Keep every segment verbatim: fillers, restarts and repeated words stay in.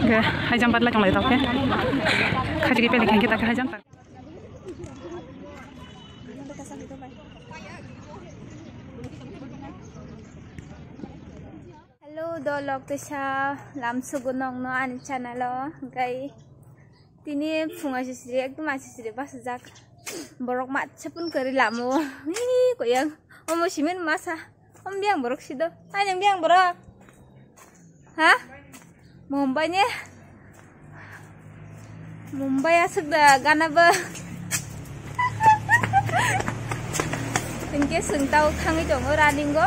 Ge, haijam badla chonglai tau ke. Khaji ke pele khengke ta ke haijam ta. Hello, dolok tesa lam sugu nokno ani channel o, hingkai tini phung asisiri, ekdom asisiri bachajak. Borok matsa pun kwrwi lamo. Hii, koyang. Omo simen masa. Om biang borok sido. Ai, nang biang borok. Ha? Mumbai ni? Mumbai aswk da gana bo. Hingke swng tau thangwi tongo running o.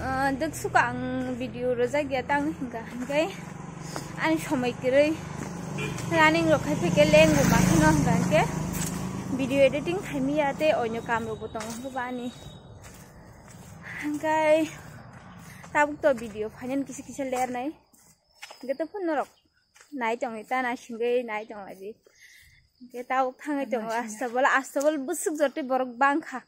Ah, dwk suka ang video rwjak ya tang hingka hingke ani somoi kwrwi running rok khai phai khe lengbo ma kheno hingka hingke video editing khai manya tei onyo kam rok bo tongo hingke bo ani. Hingke tabuk to video phainani kisa kisa lernai. Hingke to phone norok nai tongwi ta nai singwi nai tonglaidi. Hingke tabuk thangwi tongo asta bola, asta bola bwswk jotwi borok bangkha.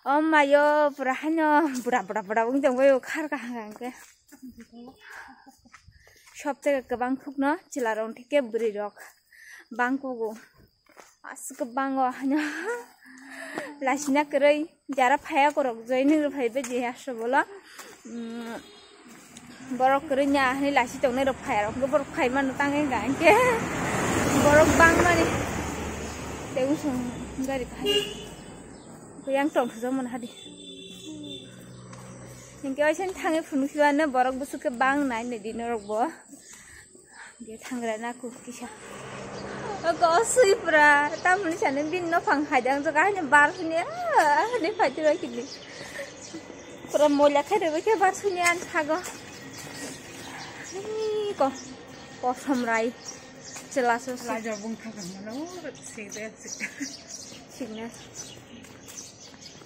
O mayo pura haino bura bura bura wng tongbaio khar kaham hingke. Sob jaga kwbang khukno chwla rok thike bwrwi rok bangkugo. Aswk kwbang o haino lasina kwrwi jara phaya korok joining rok phai bai je aswk bolo. Borok kwrwi nya hinwi lasi tongnai rok phaya rok borok phai mano tang wngkha hingke borok bangmani tei usung gari kahai yang tong thujak mano hadi. Hingke oisan thangwi phunuk sibano borok bwswk khe bang nai nai di norok bo. Dia thangra na kuk kisa. Oko sui pura tamni sani bin no phang hai dang jaga ni bar sini ah ni phai tira kini. Pura moila khai rwi khe bar sini an thago. Ni ko kosom rai. Chela so so. Laja bung thang kan mano sik de sik. Sik na.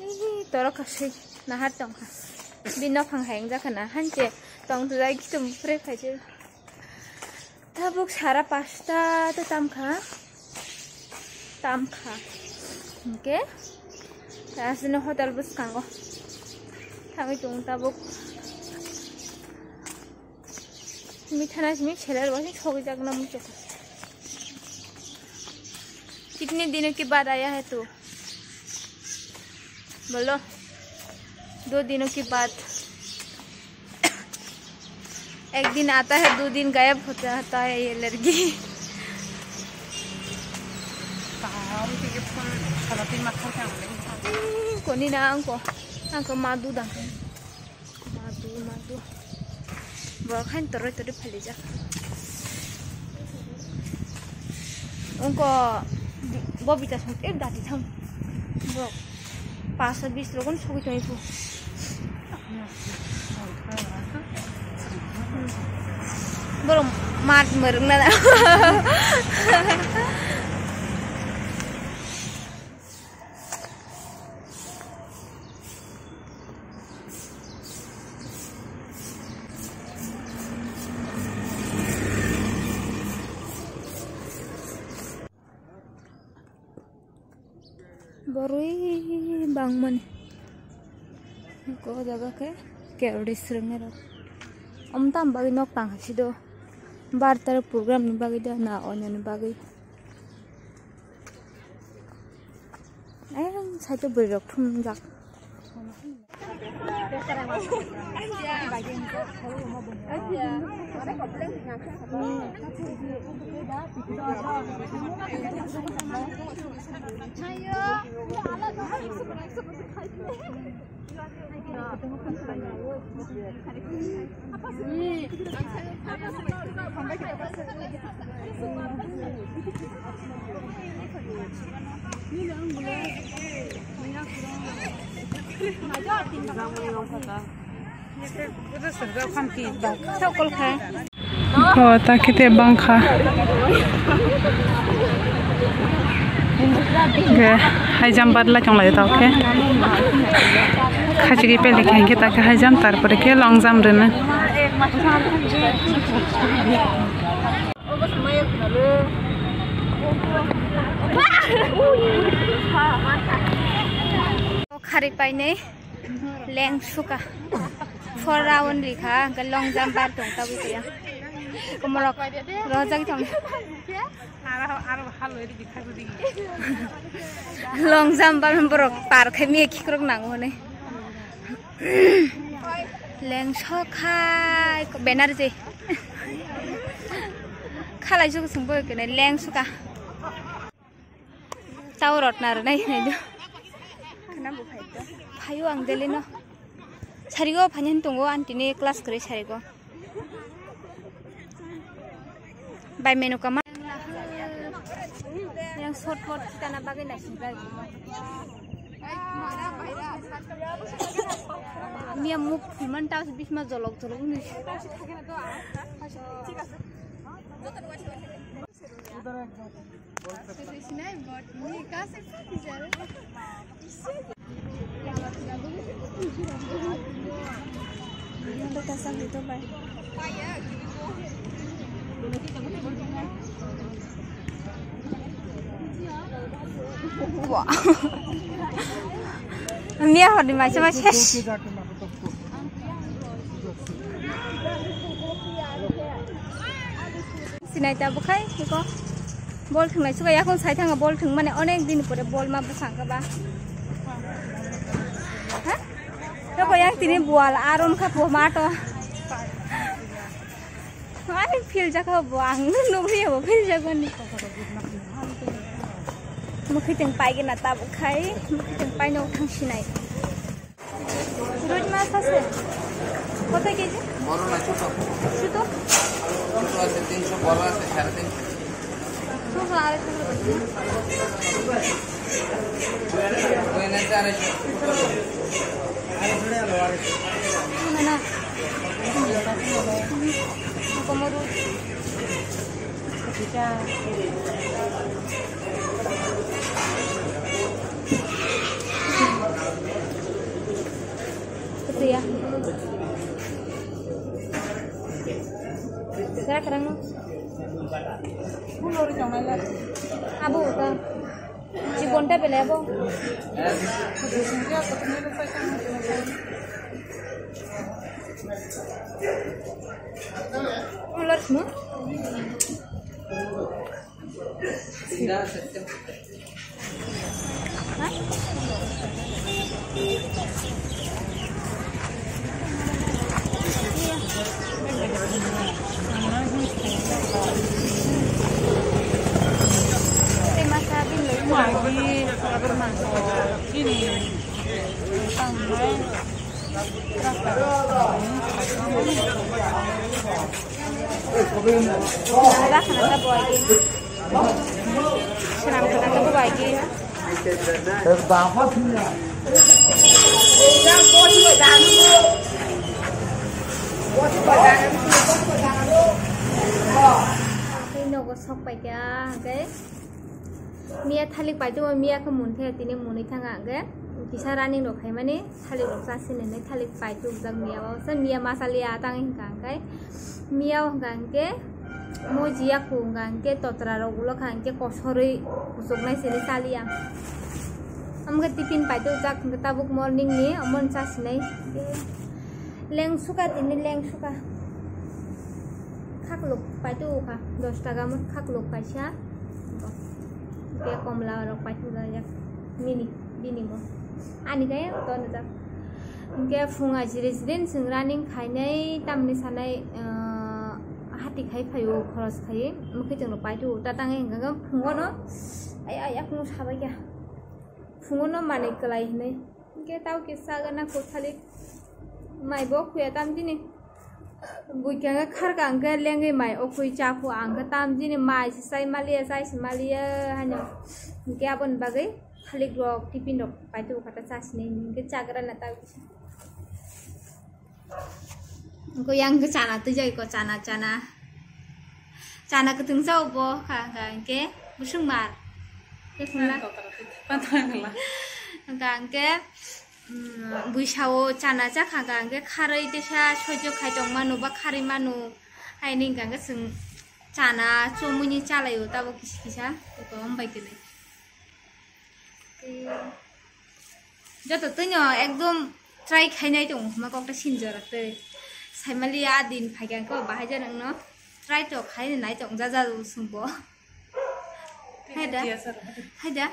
Hihi, toro kasui nahar tongkha. Bini nokhang hai wngjakha na, hanche tong tujai kitum pre phaijak. Tabuk sara pasta ta tamkha. Tamkha. Hingke asino hotel bwskango thangwi tongo tabuk. Mitha na simi seler bo sogwi jakna muchung. कितने दिनों के बाद आया है तू? बोलो, दो दिनों के बाद। एक दिन आता है, दो दिन गायब हो जाता है ये लड़की। Koni na angko, angko madu dang. Madu, madu. Borok hain toroi toroi phalijak. Ungko bobita song e dati thang. Borok paso bis rogon sogwi tongwi phu. Borok mat mwerwk na. Borwi bangmani. Ko jaga khe kerodi srwngni rok. Om tam bagwi nok tang hasido. Bar tarik program ni bagwi da na onyo ni bagwi. Ayang side o bwrwi rok thumjak. Ko ta khe te bangkha. Ge, haijam badla chonglai tao khe. Khachigwi pele khe, hingkhe ta khe haijam, tarpore khe long jam rwna. Khari painai. Leng suka. Four round rikha, hwnkhe long jumper tong tabwi twiya. Komorok rojak thong. Long jumper borok par khai miya khikrok nango hwnwi. Leng sokhai banner je. Khalai suka sungbo kene leng suka. Tau rotna rwnai hinwi do. Khana bo phai do. Phaio ang delino. Sarigo phainan tongo aunty ni class kwrwi sarigo. Bai menu kama. Yang short short kitana bagwi naising bai. Miya muk phulman tas bisma jolok jolok ni. Wah. Miya horni maisa ma ses. Sinai ta bukhai, iko. Bol thwngnai suka, yakung sai thanga bol thwng mane onek din pore bol ma bwsang ka ba. Ha? Iko yang tini bual aron kha po ma to. Ani phil jakha bo ang nugri bo phil jakha ni. Mukhi teng pai gina ta bukhai, mukhi teng pai no thang sinai. রুই মাছ আছে? কত কেজি? বড় না ছোট? ছোট। ছোট আছে তিনশো, বড় আছে সাড়ে তিনশো। ছোট আড়াইশো করে দেন। ওই এনেছে আড়াইশো। না, না। কোমর। Ketu ya. Saya kerang no. Abo ka. Chibon ta bele abo. Ular no. Nang ba khana ta bo agi. Swnam khana ta bo agi. Tei nogo sok pai kha, hwnkhe. Miya thalik paitugma miya khe munkhe tini munwi thangkha hwnkhe kisa running rok khaimani thalik rok chasi nini thalik paitubjak miya o se miya ma chaliya tang hwnkha hwnkhe miya o hwnkha hwnkhe moji yaku hwnkha hwnkhe totra rok ulo kha hwnkhe kosorwi kuchuknai sini chaliya. Amokhe tiffin paitubjak hwnkhe tabuk morning ni omono chasinai. Lengsuka tini lengsuka. Khakluk paitugkha dos taka mo khakluk kaisa. Hwnkhe komla rok paituglaijak nini bini mo. Ani khe to nujak. Hwnkhe phung ajire jire chwng running khainai tamni sanai, ah, hati khai phaio khoros khai mukhe chwng rok paitugo ta tangwi hwnkhe phungo no ai ai yakung sabai kha. Phungo no manwi kwlai hinwi. Hwnkhe tao kisa gana kok thalik mai bo khuya tam jini. Buikha khe kharka hwnkhe lengwi mai o khui cha khu ang khe tam jini mai se chai maliya chai se maliya haino. Hwnkhe aboni bagwi thalik rok tiffin rok paitubkha ta chasinai hwnkhe chagra na tao kisa. Hwnkhe yang khe chana twijai ko chana chana. Chana kwthwng chao bo kha hwnkha hwnkhe bwswng mar. Hwnkha hwnkhe, mm, buisao chana chakha hwnkha hwnkhe kharwi teisa soijo khai tongmano ba kharwi mano. Haini hwnkha hwnkhe chwng chana chomwini chalaio tabuk kisa kisa. Eko hambai kwrwi. Joto twino ekdom Try khainai tong hwnma kok ta sinjora tei. Saimali a din phaikha ko bahai ja nangno. Try to khainai tong ja ja sungbo. Haida. Haida.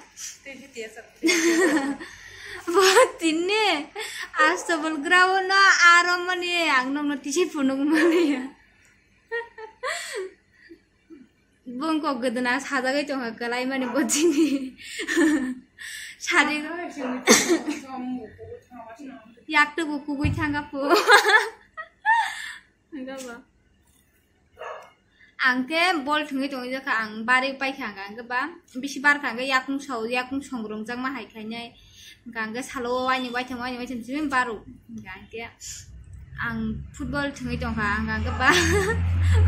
Bo tinne. Astabal ground no aro mani ang nongno tisi phunuk mani. Bongkok guduna sajagwi tongkha kwlai mani bo chini. Sari yaktugo kubui thangkha po. Hwnba bo. Ang khe bol thwngwi tongwi jakha, ang barwi paikha, ang khe ba bisi barkha, ang khe yakung sao, yakung songrom jakma hai khainai. Hwnkha ang khe salo waini waitham, waini waitham simi baro. Hwnkha ang khe ang football thwngwi tongkha, ang khe ba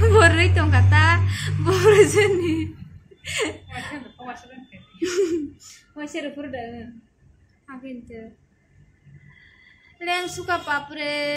borwi tongkha ta, borwi jani. Waisa rw phuru da, ang khe hwnkhe. Leng suka papre.